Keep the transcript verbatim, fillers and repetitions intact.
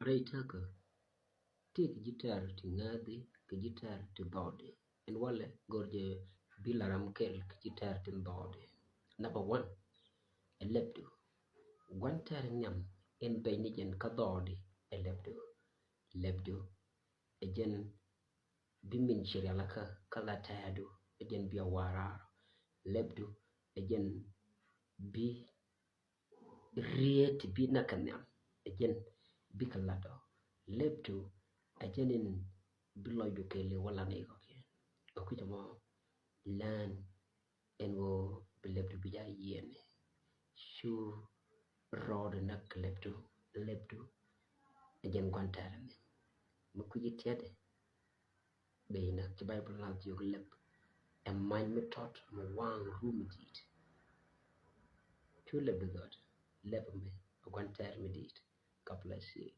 Rɛy täkä, tëë kɛ ji̱ tɛ̈r ti ŋääthi kɛ ji̱ tɛ̈r ti dhɔɔdi. Ɛn walɛ go̱r jɛ bi la ram kɛl kɛ ji̱ tɛ̈r ti dhɔɔdi. Number one, ɛ lɛpdu. Gua̱n tɛ̈r nhiam in ben ni jɛn kä dhɔɔdi ɛ lɛpdu. Lɛpdu ɛ jɛn bi min ci rialikä kä la tɛ̈du ɛ jɛn bi a wa̱a̱ raar. Lɛpdu ɛ jɛn bi riet bi näk kɛ nhiam ɛ jɛn bikɛ lat ɔ. Lɛpdu ɛ jɛn in bi lɔcdu kɛɛliw wä lat ni kɔ̱kiɛn. Ɛ kui̱c ɛmɔ lään ɛn ɣöö bi lɛpdu bi jaa yiëëni. Cu rɔɔdɛ näk kɛ lɛpdu. Lɛpdu ɛ jɛn gua̱n tɛ̈r nhiam. Mi kui̱c i̱ tiɛtdɛ bɛ inä ci Baibol nath jiök lɛp ɛ mac mi tɔt mi waŋ rum mi di̱i̱t. Cu lɛpdu dhɔt, lɛp mi ɛ gua̱n tɛ̈r mi di̱i̱t. God bless you.